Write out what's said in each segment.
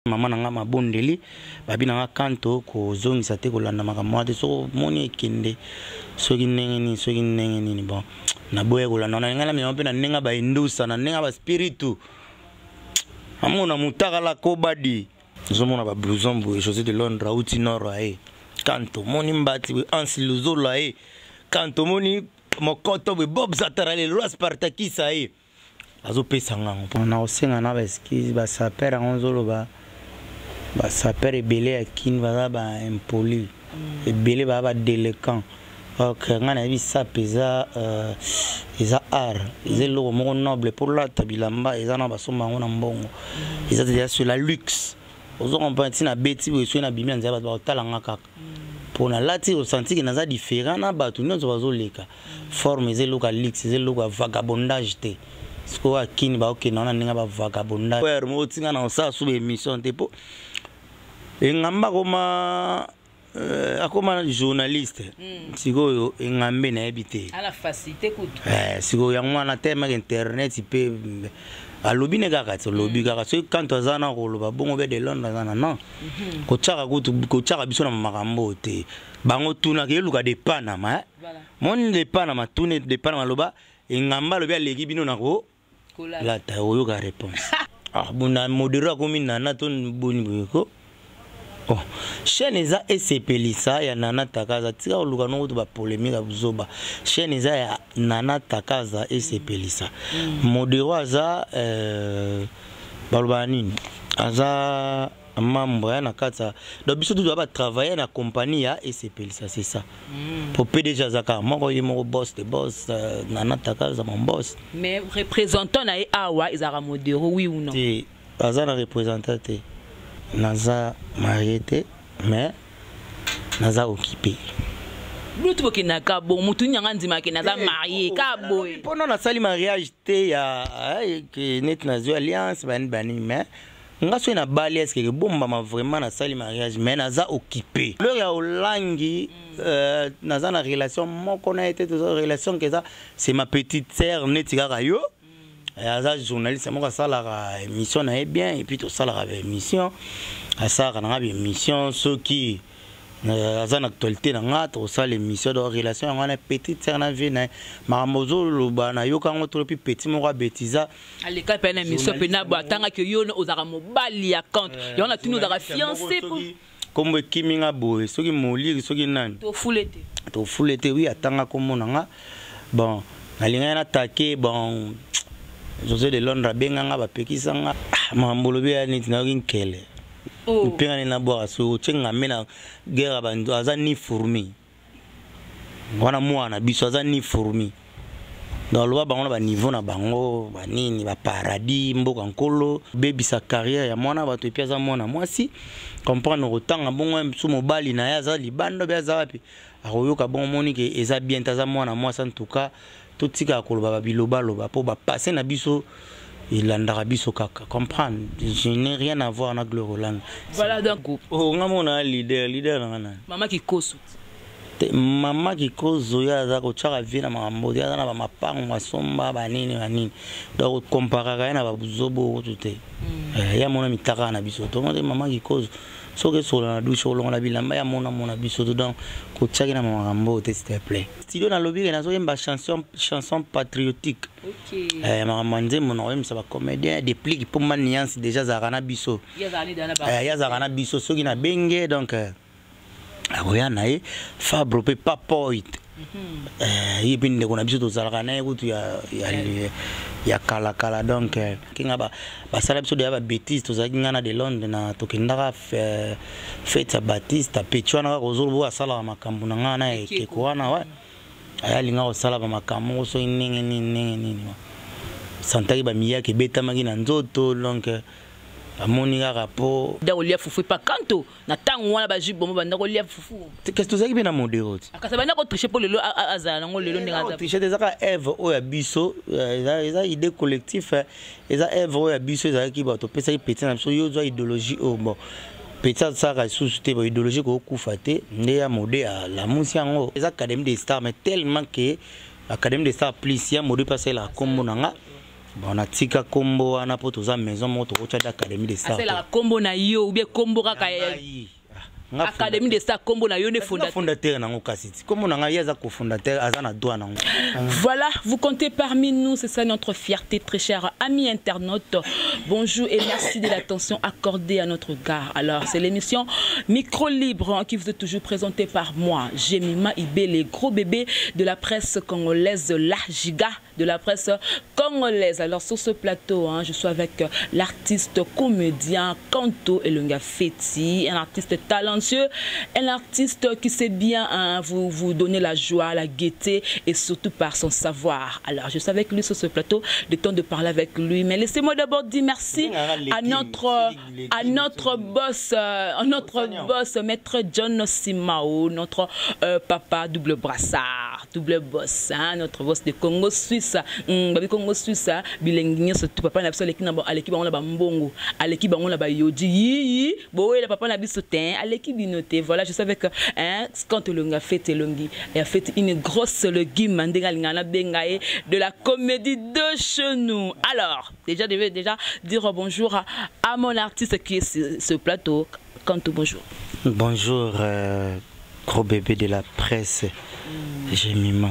Mama na nga mabondeli babi na nga kanto kozongisa te, kolanda makambo wana te. Soki omoni ekende soki ndenge nini, soki ndenge nini, bon, naboya kolanda. Na ngai namema mpe na ndenge ya baindusa, na ndenge ya baspiritu, amona mutakala kobadi. Ozomona bablouson boye, José de Londres auti nord aye kanto, omoni mbati boye, Ansi Luzolo aye kanto, omoni mokoto boye, Bob Zatara le roi Spartakis aye, azopesa ngango. Na kosenga na baexcuse basaper yango, ozoloba basaper ebele ya Kini baza baimpoli, ebele baza badélinquant. Ok, ngai nayebi sape eza eza art, eza eloko moko noble mpo lata bilamba eza na basomba yango na mbongo, eza déjà sur la luxe. Ozo comprendre ntina beti boye, soki nabimi na nzela, bato bakotala nga kaka mpo nalati, osanti ke naza différent na bato nyonso bazoleka. Forme eza eloko ya luxe, eza eloko ya vagabondage te. Sikoyo akini baokende wana ndenge bavagabondage moko otinga na kosala su baémission te, mpo engamba akoma akoma journaliste. Sikoyo engambe nayebi te. Ala facilité kutu. Sikoyo yango wana temaka internet mpe alobi ne kaka ti olobi kaka soki kanto aza na koloba bongo be de Londres aza na non kotiaka kutu, kotiaka biso na makambo oyo te. Bango tunaka eluka de Panama, eh? Voilà. Moni de Panama, tune de Panama, aloba engamba, alobi aleki bino na ko Kolala. Lata oyoka réponse. Ah, bona modero akomi nana to boni boye ko. Oh, chaîne eza esepelisa ya Nana Takaza. Tika koluka noko to bapolémique ya buzoba. Chaîne eza ya Nana Takaza esepelisa. Modero aza balobaka nini, aza membre ya na kati ya, donc biso tutu batravaille na compagnie ya esepelisa, c'est ça. Po PDG aza kaka moko, ye moko boss de boss, Nana Takaza mon boss. Mais représentant na ye awa ezalaka modero, oui ou non? Te, aza na représentant te. Naza marié te, mais naza occupé. Bino bokendaka bon, motu nini yanga ndimaka naza marié ka boye? Mpona nasali mariage te ya ke neti nazwi alliance bani bani, mais nga soki nabali eske ebombama? Vraiment nasali mariage, mais naza occupé. Lore ya olangi, naza na relation moko na ye te. Toza relation ke eza, c'est ma petite sœur neti kaka yo. Aza journaliste moko, asalaka émission na ye bien, et puis tosalaka baémission, asalaka nanga baémission. Soki aza na actualité na nga, tokosala émission. Donc relation yango wana, petite sœur na vie na ye. Makambo ozoloba nayoka yango tolo mpi petit moko abetiza. Aleka mpe na émission mpe na boye, atangaki yo ozalaka mobali ya compte yango na tuni ozalaka fiancé po Kombo ekimi nga boye, soki moliri, soki nani. Tofule te. Tofule te, oui. Atanga kombo na nga, bon, nalingaki natake. Bon, José de Londres abenganga, bapekisanga. Ah, makambo olobi ya neti nayoki nkele. Oh. Mpenga nini nabwaka soki otie ngambe na guerre ya bandu, aza ni fourmi wana, mwana biso aza ni fourmi. Donc aloba bango na baniveau na bango banini, baparadis mboka nkolo bebisa carrière ya mwana bato. Et puis aza mwana mwasi, comprendre kotanga bongo so mobali na ye aza libanda mpe aza wapi, akoyoka bongo. Moni ke eza bien te, aza mwana mwasi. En tout cas totikaka koloba babilobaloba mpo bapasse na biso elandaka biso kaka. Comprendre, je n'ai rien à voir na Gloire Olanga. Voilà, donc groupe. Oh, nga mona leader, leader na nga nani? Mama Kikoso. Te, mama Kikozo ye aza kotiaka vie na makambo te, aza na bamapango asomba banini banini, donc komparaka ye na babuzobo kutu te. Ye amona mitaka na biso tongo te. Mama Kikozo soki esokola na douche, olongola bilamba, ye amona mona biso to. Donc kotiaki na makambo te, s'il te plaît. Studio nalobi ke nazoyemba chanson, chanson patriotique. Makambo ya nzembo na koyembisa bacomédien déplique mpo ma nuance déjà azalaka na biso. Ye azalaka nde na ye azalaka na biso soki nabenge, donc akoya na ye. Fabre mpe papoit, ye mpe ndeko na biso, tozalaka na ye kutu ya kalakala. Donc kinga basala biso deya babétise. Tozalaki ngai na de Londres na tokendaka fête ya Baptiste apeti wana kaka ozoloba oyo asalaka makambo na ngai na ekeko wana wa aya alinga kosala bamakambo moko soki ndenge nini ndenge nini, santaki bamiyaka ebetamaki na nzoto. Donc amoni kaka mpo Da kolia fufu epa kanto na ntango wana, bazwi bomo banda kolia fufu. Kasi tozalaki mpe na modero ti. Kasi banda kotriche mpo lelo azala nango lelo ndenge aza. Triche te, eza kaka œuvre oyo ya biso, eza idée collectif, eza œuvre oyo ya biso ezalaki. Bato topesaki petit na biso, yo ozwa idéologie oyo. Bon, petit asalaka lisusu te, ba idéologie kokufa te. Nde ya mode alamusi yango, eza Académie des Stars, mais tellement que Académie des Stars plus ya mode mpe asalelaka nkombo na nga. Bon, natika kombo wana mpo toza maison moko, tokotya Académie de Stars. Asalelaka kombo na yo ou bien kombo kaka ya Nga Académie de Stars, kombo na yo nde fondateur? Fondateur nango, kasi ti kombo na ngai, ye aza cofondateur, aza na droit nango. Voilà, vous comptez parmi nous, c'est ça notre fierté, très chers amis internautes. Bonjour et merci de l'attention accordée à notre gare. Alors, c'est l'émission Micro Libre, hein, qui vous est toujours présentée par moi, Jemima Ibé, les gros bébés de la presse congolaise, la giga de la presse congolaise. Alors, sur ce plateau, hein, je suis avec l'artiste comédien Kanto Elonga Feti, un artiste talentueux, un artiste qui sait bien, hein, vous donner la joie, la gaieté et surtout par son savoir. Alors, je suis avec lui sur ce plateau, le temps de parler avec lui. Mais laissez-moi d'abord dire merci à notre boss, Maître John Simao, notre papa double brassard, double boss, hein, notre boss de Congo Suisse. Babi Congo Suisse, hein, bilengi nyonso tout papa na biso aleki na aleki bango na bambongo, aleki bango na bayoji yi boye papa na biso te, aleki bino te. Voilà, je savais que, hein, quand Elonga fait elongi et a fait une grosse légume ndenge alingaka na benga ye de la comédie de chez nous. Alors, déjà je vais déjà dire bonjour à mon artiste qui est sur ce plateau. Kanto, bonjour. Bonjour, gros bébé de la presse, Jemima.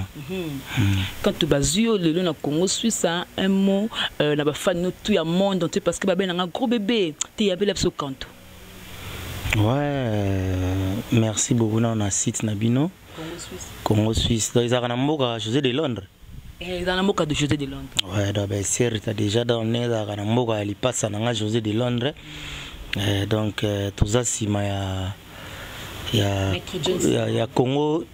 Quand bazwi yo lelo na Congo Suisse, hein, un mot na bafani no tout ya monde entier, parce que babenganga gros bébé te, yabela biso Kanto. Ouais, merci beaucoup na site na bino. Congo Suisse. Congo Suisse, donc ezalaka na mboka José de Londres. Eza na mboka de José de Londres. Ouais, donc baeserta déjà, donc ndenge ezalaka na mboka ya lipasa na nga José de Londres. Donc toza nsima ya Maître John. Ya Congo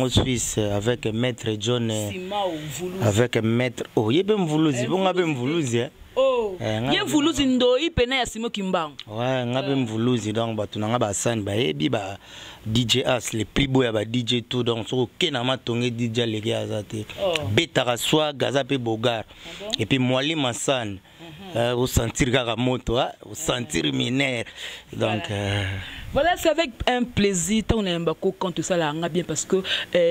Suisse avec Maître John Simao Mvuluzi. Avec Maître, oh, ye mpe Mvuluzi, bonga mpe Mvuluzi, eh. Oh. Eh, ye Mvuluzi ndoi pene ya Simo Kimbangu. Ouais, nga mpe Mvuluzi, donc bato na nga basani bayebi ba DJ As, le plus beau ya ba DJ tout. Donc soki okei na matonge, DJ aleki aza te. Oh. Betaka swag, aza mpe bogar, et puis mwalima san, osentir kaka moto, ah, osentir minere, donc Voilà, c'est avec un plaisir tant on aime quand tout ça là bien, parce que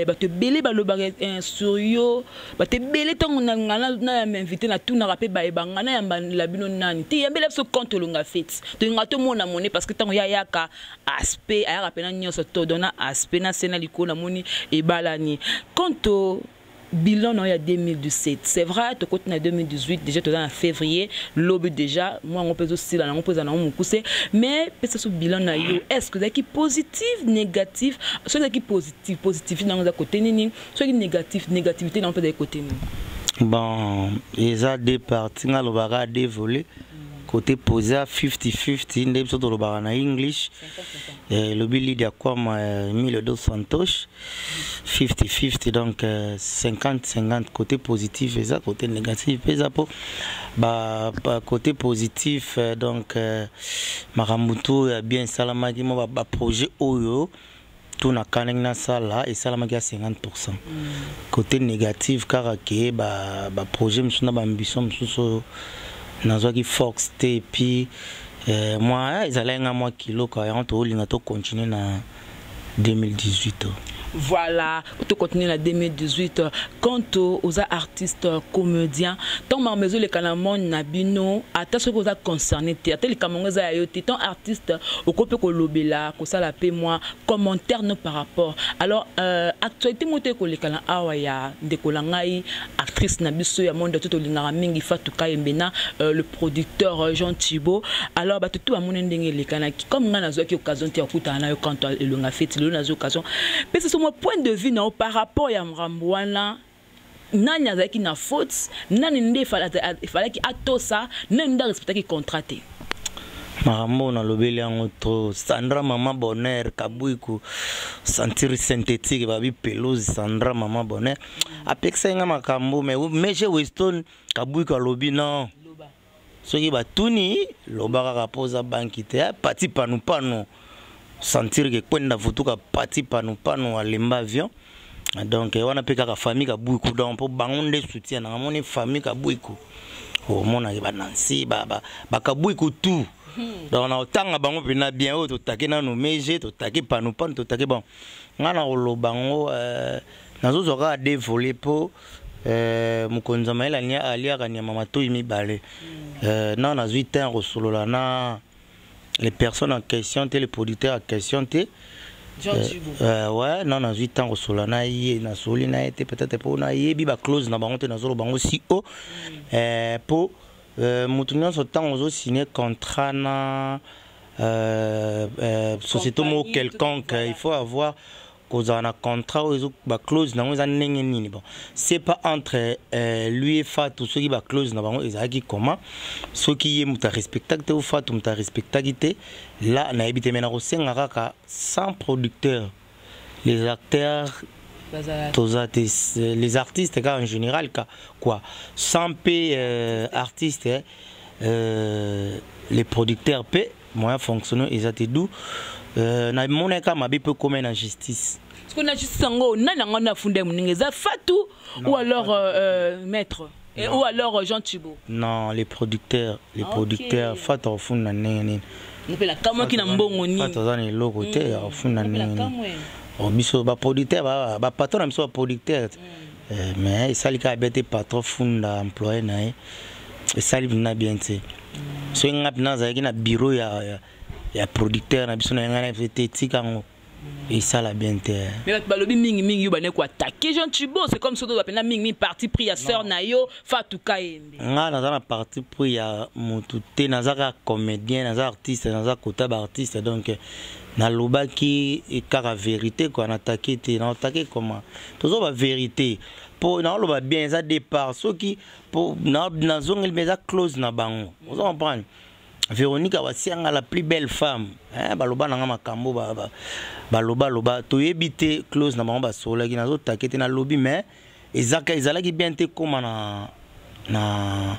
bato ebele balobaka sur yo, bato ebele ntango na nga na invité na tunaka mpe bayebanga na yamba la bino nani te, yambela biso Kanto Elonga Feti, tolinga tomona mone, parce que ntango ya yaka aspect ayaka mpena nyonso to dona aspect na se na likolo namoni ebalani. Kanto, bilan na yo ya 2017, c'est vrai tokoti na 2018 déjà, toza na février lobi déjà, mwa yango mpe ezosila nango mpo eza nango mokuse, mais pesa so bilan na yo, est ce que ezalaki positif, négatif? Soki ezalaki positif, positif nango eza côté nini? Soki négatif, négativité nango mpe ezalaki côté nini? Bon, eza deux parties, nga alobaka deux volets. Côté posé 50-50, nde biso tolobaka na English. Elobi Lidia Kwama, Emile dos Santos, 50-50, donc 50-50. Côté positif eza, côté négatif mpe eza, mpo ba côté positif, donc makambo to ya bien esalamaki, mo baprojet oyo to nakanaki nasala esalamaki ya 50. Côté négatif kaka ke baprojet mosusu na baambition mosusu oyo nazwaki force te, et puis mwa ezalaki nga mwa kilo ka yango, toolinga tocontinue na 2018. Voilà, tocontinue na 2018. Quant aux artistes comédiens, tant makambo ezoleka na monde na bino, ata soki oza concerné te, ata likambo yango eza ya yo te, tant artiste okoki mpe kolobela, kosala mpe mwa commentaire no par rapport. Alors actualité moko te ekoleka na awa ya ndeko na ngai actrice na biso ya monde to tolingaka mingi, Fatou Kayembe, na le producteur Jean Thibault. Alors bato to bamoni ndenge elekanaki. Comme ngai nazwaki occasion te ya kokutana na yo, Kanto Elonga Feti, lelo nazwi occasion, pesa so mwa point de vue na yo par rapport ya makambo wana. Nani azalaki na faute? Nani nde efalaki atosa? Nani nde arespectaki contrat te? Makambo oyo nalobeli yango trop. Sandra Mama Bonheur Kabwiku, sentir synthétique, babi pelouse. Sandra Mama Bonheur apekisaki nga makambo, mais Meje Weston Kabwiku alobi non, soki batuni, loba kaka mpo oza banki te. Pati panupanu, sentir ke kwenda futuka, pati panupanu alemba avion. Donc wana mpe kaka famille Kabwiku, donc mpo bango nde soutien nanga. Moni famille Kabwiku, omonaki banansi bakabwiku tout, donc na otanga bango mpena bien. Oyo totake nanu Meje, totake panupanu, totake. Bon, ngai na koloba yango, nazozwa kaka deux volets mpo Mokonzi ya mayele aliaka nyama matoi mibale. Na nazwi temps kosolola na les personnes en question te, les producteurs en question te. Ouais, non, nazwi temps kosolola na ye, nasoli na ye te, peut-être mpo nayebi baclause na bango te. Nazoloba bango si o mpo moto nyonso, ntango ozosigne contrat na société moko quelconque, il faut avoir kozala na contrat oyo baclause nango eza ndenge nini. Bon, c'est pas entre lui et Fatou. Soki baclause na bango ezalaki comment, soki ye moto arespectaki te ou Fatou moto arespectaki te, là nayebi te. Mais na kosenga kaka, sans producteur, les acteurs toza te, les artistes kaka en général ka quoi, sans mpe artiste, les producteurs mpe moyen fonctionner eza te. Du namonaki kaka mabe mpe ekóma na justice. Parce que na justice yango, nani yango na funda moninga? Eza Fatou ou alors maître et ou alors Jean Thibault? Non, les producteurs, les producteurs. Fatou akofunda ndenge nini? Mpe nakamwaki na mbongo nini. Fatou aza na eloko te, akofunda ndenge nini? Biso baproducteur, bapatron na biso baproducteur, mais esali kaka bien te. Patron funda employé na ye, esali mpena bien te. Soki nga mpena azalaki na bureau ya producteur na biso na ye, ngai na te, etika yango esala bien te. Mais bato balobi mingimingi yo bane koattaquer Jean Thibault. C'est comme soki bapena mingimingi parti pris ya sœur na yo Fatou Kayembe. Nga naza na parti pris ya motu te. Naza kaka comédien, naza artiste, naza kota baartiste. Donc nalobaki kaka vérité quoi. Natake te, naotake comment? Tozoba vérité mpo naoloba bien. Eza départ, soki mpo nazongeli mpe eza close na bango, oza comprendre. Véronique awasianga, la plus belle femme, hein, baloba nanga makambo balobaloba, toyebi te close na bango basololaki. Nazotake te, nalobi, mais ezaka ezalaki bien te, ekóma na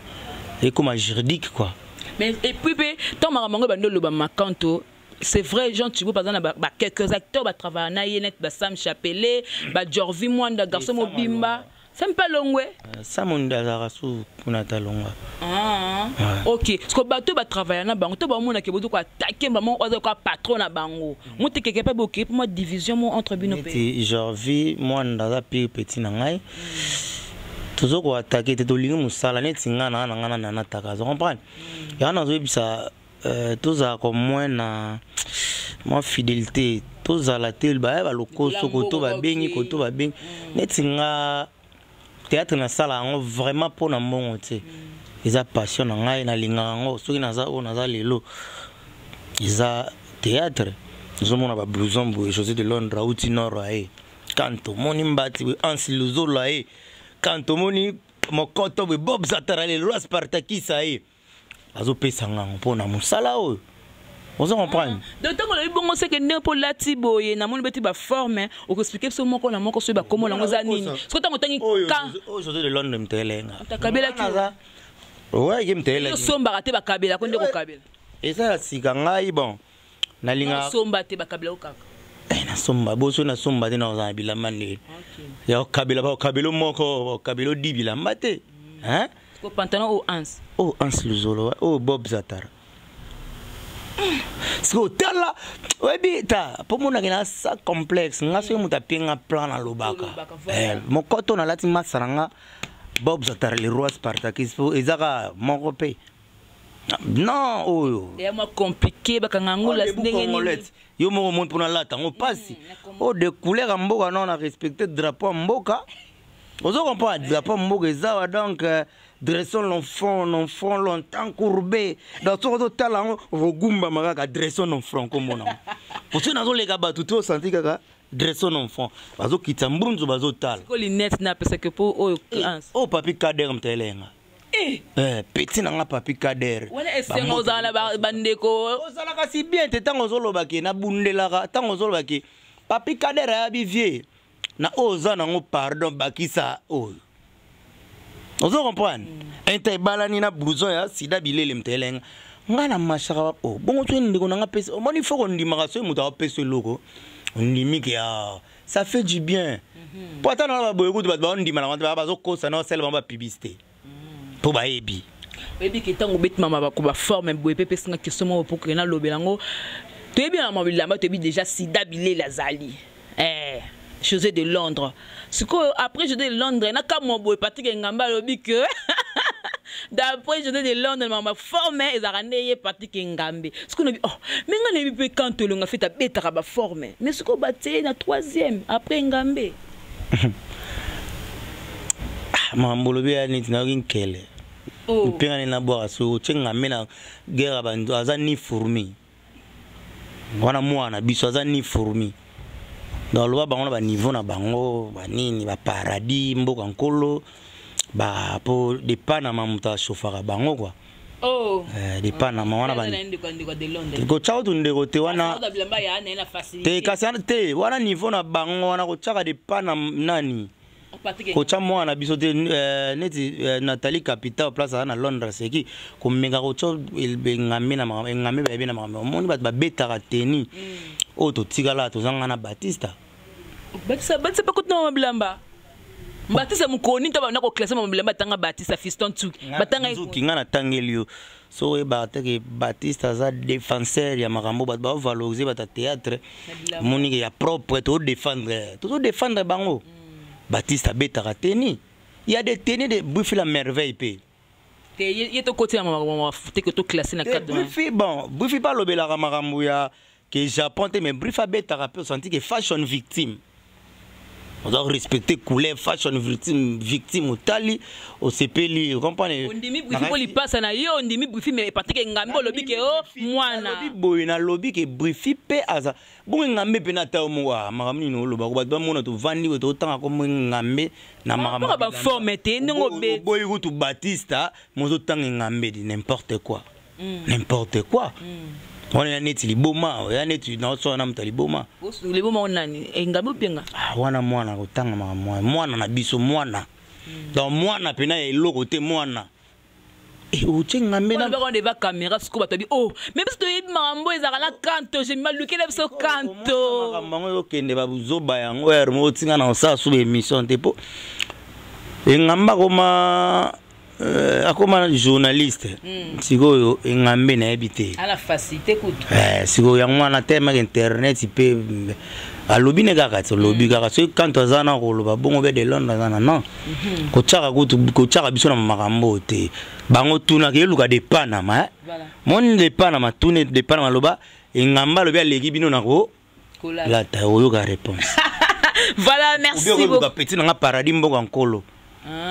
ekóma juridique quoi. Mais et puis mpe ntango makambo yango ebandi oloba makanto, c'est vrai, Jean Thibault par exemple, ba quelques acteurs batravaille na ye net, basam Chapelet, bajorvi Mwanda, garçon mobimba, Sam mpe alongwe. Sam azalaka su kuna ta longwa. Ah, ok. Parce que bato batravaille na bango to bamonaki bozo koattaquer bango, oza kwa patron na bango mote keke mpe boke mpo mwa division mo entre bino mpe. Neti Jorvi Mwanda aza pire petit na ngai, tozo koattaquer te, tolingi mosala. Neti ngai na ngai na nanataka, azo comprendre yango. Nazoyebisa tozalaka moins na mwa fidélité, tozala te baya balokoso koto babengi koto babengi. Neti nga, théâtre nasala yango vraiment mpo na mbongo te, eza passion na ngai, nalingaka yango. Soki naza oyo naza lelo, eza théâtre. Ozomona bablouson boye, José de Londres auti nord aye. Quand omoni mbati boye, Ansi Luzolo aye. Quand omoni mokoto boye, Bob Zatara, le roi Spartakis aye, azopesa ngango mpo na mosala oyo, oza comprendre. Donc ntango olobi bongo, seke ndenge mpo olati boye, namoni beti baforme, okoexpliquer biso moko na moko soki bakomona yango eza nini. Soki ntango otangi ka Oyo José de Londres mtelenga. Akabelaki? Ye mtelenga. Osombaka te, bakabelako nde kokabela? Eza ya sika. Ngai bon, nalinga Osomba te, bakabelako kaka? Nasomba boso, nasomba te. Nakozala na bilamba ndeni ya kokabela? Bakokabela moko, bakokabela odi bilamba te, hein? Ko pantalon oyo Hans? Oyo Hans Luzolo, oyo Bob Zatara. Sikoyo tala, oyebi ta mpo monaki na sa complexe. Nga soki moto apienga plan, nalobaka mokoto nalati masa na nga Bob Zatara, le roi Spartakis, po ezaka moko mpe non oyo. Ya mwa compliqué, bakanga yango ndenge nini? Yo moko omoni mpona lata yango mpasi. Oyo de couleur ya mboka no, na respecte drapeau ya mboka, ozo comprendre. Drapeau ya mboka eza wa. Donc dressons l'enfant, l'enfant longtemps courbé. Donc soki ozotala yango, okogumbama kaka. Dressons l'enfant, komona po soki nazoleka bato te, osanti kaka dressons l'enfant, bazokita mbunzu, bazotala. Lunette na apesaki mpo oyo? Oyo Papi Kader mtelenga. Petit na nga Papi Kader. Wana esengo ozala na bandeko. Ozalaka si bien te ntango ozolobaki nabundelaka, ntango ozolobaki Papi Kader ayabi vie na oyo oza nango, pardon, bakisa oyo, ozo comprendre. Enta ebalani na blouson ya sida bilele mtelenga. Ngai na mashaka o bongo. Soki ndeko na nga pesa, omoni, fo kondimaka. Soki moto akopesa eloko, ondimiki ya ça fait du bien. Po ata na baboye kutu, bato baondima na bango, bazokosa na osala bango bapublicité mpo bayebi. Oyebi ke ntango obetimama baforme boye mpe epesinga question moko po ke nalobela yango. Toyebi na bilamba, toyebi déjà sida bilele azali. José de Londres. Sikoyo après José de Londres na kamwa boye, Patrick Ngamba alobi que d'après José de Londres, makambo forme ezalaka nde ye Patrick Ngambe. Sikoyo nabi, oh, mais nga nayebi mpe Kanto Elonga Fete abetaka baforme, mais sikoyo batie na troisième après Ngambe. Makambo olobi ya neti nayoki nkele. Oh. Mpenga nini nabwaka soki otie Ngambe na guerre ya bandu, aza ni fourmi wana, mwana biso aza ni fourmi. Donc aloba bango na baniveau na bango banini, baparadis mboka nkolo ba po depanama, moto ashofaka bango kua. Oh. Depanama wana. Aza na ye ndeko ndeko de Londres. Kotia kutu ndeko te wana. Aza bilamba ya na ye na facilité. Te, kasi wana te, wana niveau na bango wana, kotiaka depana nani. Patrick. Kotya mwana na biso te, neti Nathalie Capital, place aza na Londres, seki komeka kotya Engambe na makambo. Engambe bayebi na makambo, omoni bato babetaka teni oyo totikala tozanga na Batista. Batisa, Batisa mpe kutu na bilamba. Batisa mokoni to banda koclasser ma bilamba, tanga Batisa Fiston Tsuki. Batanga. Nzuki, nga natangeli yo so oyebaka te ke Batiste aza défenseur ya makambo bato baovaloriser bato ya théâtre. Monike ya propre, tozodéfendre, tozodéfendre bango. Batiste abetaka teni, il y a des tenues de Bufi la merveille mpe. Te, ye tokoti na makambo te ke toclasser na te cadre. Brifi, bon, Brifi mpe alobelaka makambo ya ke Japon te, mais Brifi abetaka mpe, osanti ke fashion victime, oza respecter couleur, fashion victime, victime, otali osepeli, comprendre. Ondimi Brifi mpo lipasa na yo, ondimi Brifi, mais Patrik Ngambe olobi ke o mwana. Nalobi boye, nalobi ke Brifi mpe aza bongo, Ngambe mpe na ta yo moko. Ah, makambo nini olobako? Bato bamona tovandi boye, totanga kombo Ngambe na makambo. Mboka baforme te ndenge obeti. Oboyi kutu Batista, mozotanga Ngambe, di n'importe quoi, n'importe quoi. Wana ya neti liboma, ya neti naosala na moto ya liboma. Liboma o nani? Engambe openga. Ah, wana mwana kotanga makambo wana, mwana na biso, mwana, donc mwana mpena ya eloko te, mwana. Otie Ngambe na baka deva caméra. Sikoyo bato babi, oh, mais biso toyebi makambo ezalaka na Kanto Jemima, lukela biso Kanto. Makambo yango ezokende babuzoba yango ere moko otinga na osala su baémission te, mpo Engambe akoma akoma journaliste. Sikoyo Engambe nayebi te. Ala facilité kutu. Sikoyo yango wana temaka internet mpe alobi ne kaka ti olobi kaka soki Kanto aza na koloba bongo be de Londres aza na non, kotiaka kutu, kotiaka biso na makambo oyo te. Bango tunaka eluka de Panama, eh? Voilà. Moni de Panama, tune de Panama, aloba Engamba, alobi aleki bino na ko Kolata. Lata, oyoka réponse. Voilà, merci obi beaucoup. okoluka petit nanga paradis mboka nkolo,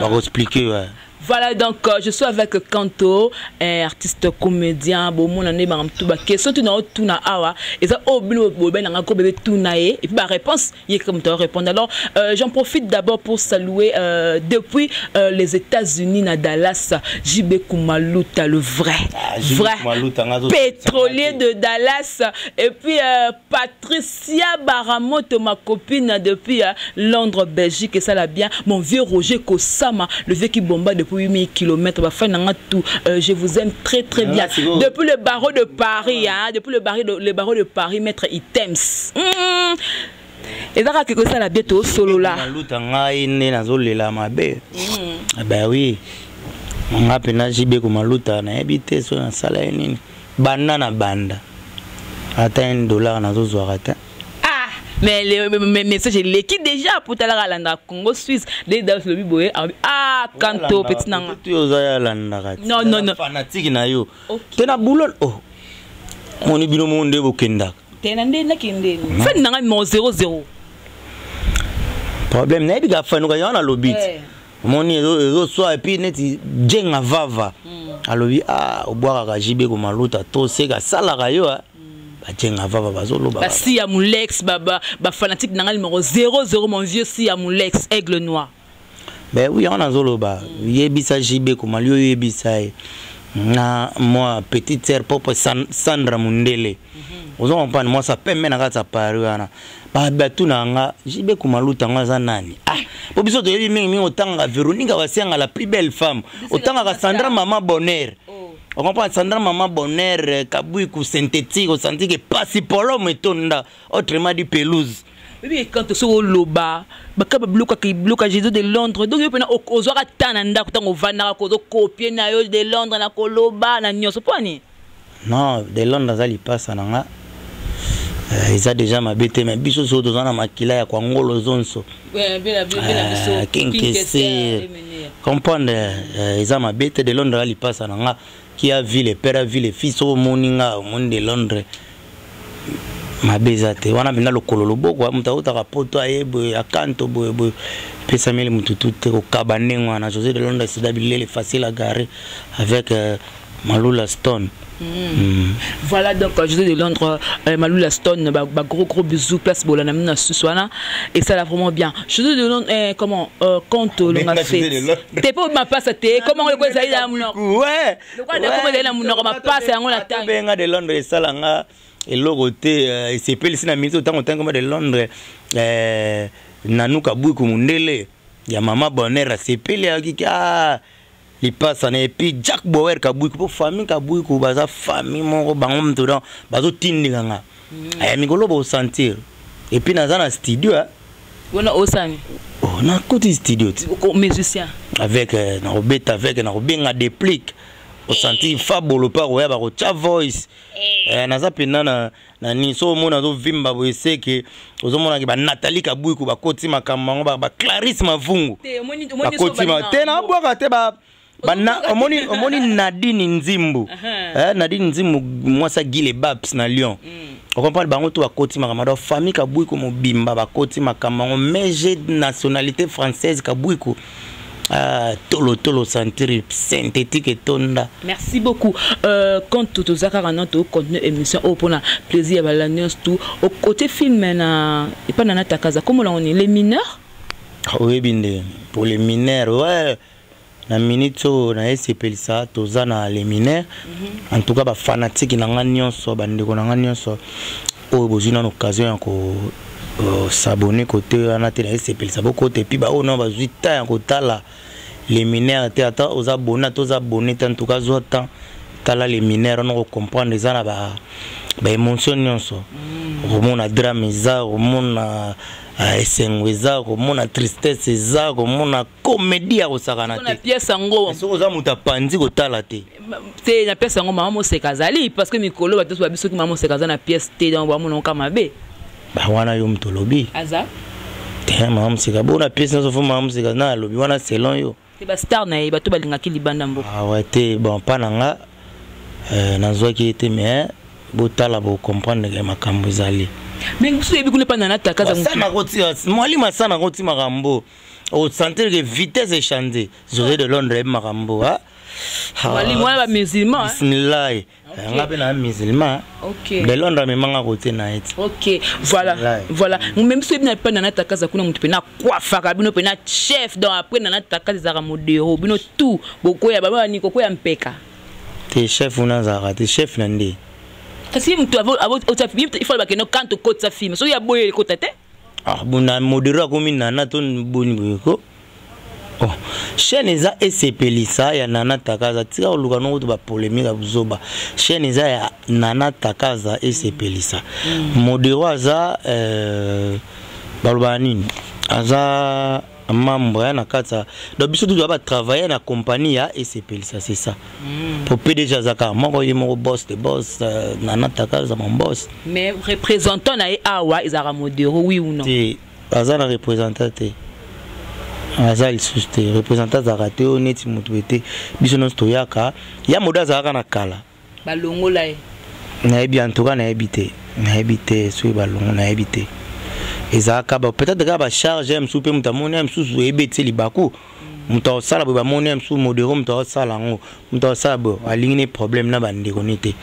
bakoexpliquer, ouais. Voilà, donc je suis avec Kanto, un artiste comédien. Bon, mon année, ma tout ba question tu na tout na awa et ça au bino bo ben nga ko bébé tout na et puis ba réponse, il est comme tu répondre. Alors j'en profite d'abord pour saluer depuis les États-Unis, na Dallas, JB Kumaluta, le vrai Ah, JB vrai Kumaluta, nga zo- pétrolier de Dallas, et puis Patricia Baramoto, ma copine depuis Londres, Belgique, et ça l'a bien. Mon vieux Roger Kosama, le vieux qui bomba depuis 8000 km, bah, fin, nanga tout. Je vous aime très très bien. Ah, c'est beau. Depuis le barreau de Paris, hein, depuis le barreau de Paris, maître Items. Ezaka keko esala bien, tosolola. Maluta, ngai nde nazolela mabe. Ben oui, nga mpena JB Komaluta, nayebi te so nasala ye nini. Banda na banda, ata 1 dollar nazozwaka te. Ah, mais le message eleki déjà po talaka, alandaka Congo Suisse nde da lobi boye, ah, Kanto petit nanga. Tu oza ya alandaka. Non, non, non. Fanatique na yo Ok. te na bulo oh, moni bino mo nde bokendaka. Te, na nde nakende fani nanga numéro 00. Problème nayebi ka fanuka yango nalobi ti Eh. omoni ezoswa et puis neti Jenga Vava alobi, ah, obwakaka JB Komaluta to seka asalaka yo, ah. Bajenga Vava bazoloba. Basi ya Mulex, bafanatique nanga numéro 00, mon vieux si ya Mulex aigle noir. Ben oui, yango nazoloba, yebisa JB Komali oyo, yebisa ye na mwa petite sœur propre Sandra Mundele, ozo comprendre, mwasi pembe na kati ya Paris wana. Batu na nga JB Komaluta yango aza nani? Ah, po biso toyebi mingimingi otangaka Véronica Wasianga, la plus belle femme, otangaka Sandra mama Bonheur. On comprend Sandra mama Bonheur, kabwiku synthétique, osanti ke pasi polomo etonda, autrement dit pelouse. Oyebi Kanto, soki oloba baka babiloko biloko ya Jésus de Londres, donc yo mpena ozwaka ta na ndako ntango ovandaka kozokopie na yo de Londres na koloba na nyonso, mpo ani? Non, de Londres aza lipasa na nga. Eza déjà mabe te, mais biso soki toza na makila ya kwangolo zonso, kinkese comprendre, eza mabe te. De Londres alipasa na nga qui a vu le père a vu le fils. Soki omoni nga, omoni de Londres, mabe eza te. Wana mpenza lokolo loboko, moto autaka poto, aye boye, akanto boye boye, epesameli motu tu te kokaba ndenge wana. José de Londres, sida bilele, facile à garer avec Malula Stone. Voilà donc José de Londres, Malula Stone, bah, bah, gros gros bisous, place Bolana na Suswana, et ça l'a vraiment bien. José de Londres, comment, quand on a fait. T'es pas ma passe, t'es comment le quoi ça y a mon Ouais. Le quoi de comment il a mon ma passe yango na tangi. Benga de Londres esalanga eloko te, esepelisi na minute ntango ntango de Londres, Nanuka Bwiku mundele ya mama Bonheur asepeli akiki ah lipasa na. Et puis Jack Bower Kabwiku, mpo famille Kabwiku baza famille moko, bango moto donc bazotindika nga aya mikolo bosentir. Et puis naza na studio. Wana osani? Oh, nakoti studio ti. Musicien. Avec nakobeta, avec nakobenga déplique, osentir Fabolo mpe akoya, bakotya voice. Naza mpenza na nini, so omona azovimba boye, seke ozomonaki banathalie Kabwiku bakoti makambo yango, baclarisse Mavungu bakoti te, nabwaka te. Omoni, omoni Nadine Nzimbu, Nadine Nzimbu, mwasi Gile Babs na Lyon, ocomprendre, bango to bakoti makambo. Donc famille Kabwiku mobimba bakoti makambo yango, mais j'ai nationalité française. Kabwiku, tolo tolo, sentir synthétique etonda. Merci beaucoup. Quand toza kaka na tocontinue émission oyo mpona plaisir ya balala nyonso tu côté film na epa na natakaza komona oni les mineurs. Oyebi nde pour les mineurs, ouais, na minute oyo nayesepelisa, toza na les mineurs. En tout cas bafanatike na nga nyonso, bandeko na nga nyonso oyo bozwi nano occasion ya ko s'abonner kote wana te, nayesepelisa bokota. Et puis baoyo nano bazwi temps ya kotala les mineurs te, ata oza abonné, ata oza abonné te, en tout cas zwa temps, tala les mineurs wana, kocomprendre eza na baémotion nyonso. Okomona drame eza, okomona esengo eza, komona tristesse eza, komona comédie ya kosakana te. Pièce yango. Soki oza moto apanzi, kotala te. Te, na pièce yango mama Moseka azali, parce que mikolo bato babi soki mama Moseka aza na pièce te, donc bamonaka mabe. Wana yo moto olobi. Aza. Te, mama Moseka bona pièce nyonso fo mama Moseka na alobi wana selon yo. Te, bastar na ye, bato balingaki libanda mboka. Awa te, bon, mpa na nga nazwaki ye te, mais botala, bocomprendre ke makambo ezali. Mais mosusu oyebi kuna epa na takaza. Mwalimu asana akoti makambo, osentir ke vitesse echange. José de Londres yebi makambo. Mwalimu wana bamusulman. Bismillahi, nga mpe na musulman. De Londres amemanga kote na ye ti. Ok, voilà, voilà. Mais biso yebi na epa na takaza kuna, moto mpena akwafaka bino mpena chef, donc après na takaza ezalaka modero, bino tout bokoya babani kokoya mpeka. Te, chef una azalaka te, chef na nde. Kasi moto il faut bakende quand okotisa film, soki ya boye ekota te. Ah, bona modero akomi nana to boni boye ko. Oh, chaîne eza esepelisa ya Nana Takaza. Tika koluka nongo to bapolémique ya buzoba. Chaîne eza ya Nana Takaza esepelisa. Modero aza balobaka nini, aza membre na kati ya, donc biso tutu batravaille na compagnie ya esepelisa, c'est ça. Po PDG aza kaka moko, ye moko boss de boss, Nana Takaza mon boss. Mais représentant na ye awa ezalaka modero, oui ou non? Te, aza na représentant te, aza lisusu te. Représentant azalaka te oyo neti moto boye te. Biso nyonso toyaka ya modo, azalaka na kala. Balongola ye. Nayebi, en tout cas nayebi te, nayebi te soki balongo, nayebi te. Ezalaka peut-être kaka bacharge ya mosusu mpe moto amoni ya mosusu oyebi etie libaku, moto akosala boye, bamoni ya mosusu modero, moto akosala yango, moto akosala boye, alingi ne problème na bandeko ni te.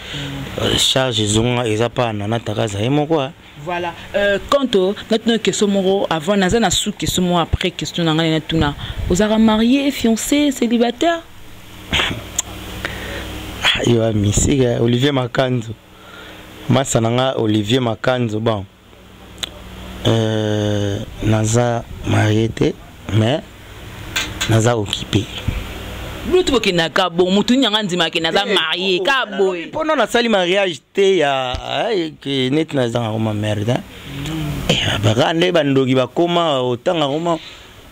Charge ezonga eza mpa Nana Takaza ye moko. Voilà. Quant natuna question moko avant, naza na sous question moko après question na ngai natuna: ozalaka marié, fiancé, célibataire? Yo misika Olivier Makanzo, masa na nga Olivier Makanzo. Bon, naza marié te, mais naza occupé. Bino tu bokendaka bon, motu nini yanga ndimaka naza marié ka boye? Mpona nasali mariage te ya neti nazanga koma merde, baka nde bandoki bakoma otanga koma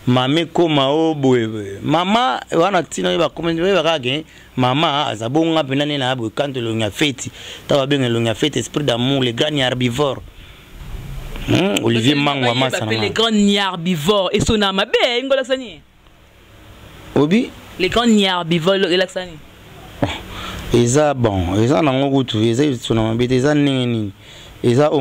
mama ekoma o boye boye, mama wana ntina oyo bakoma oyebaka ke mama aza bonga mpena nde na boye. Kanto elongi ya feti, ntango babenga elongi ya feti, esprit d'amour, le grand herbivore. Olivier Mangwa masa. Na les grands herbivores esona mabe, ingolakisa nini? Obi. Les grands herbivores elakisa nini? Eza bon, eza nango kutu, eza esona mabe te. Eza ndenge nini? Eza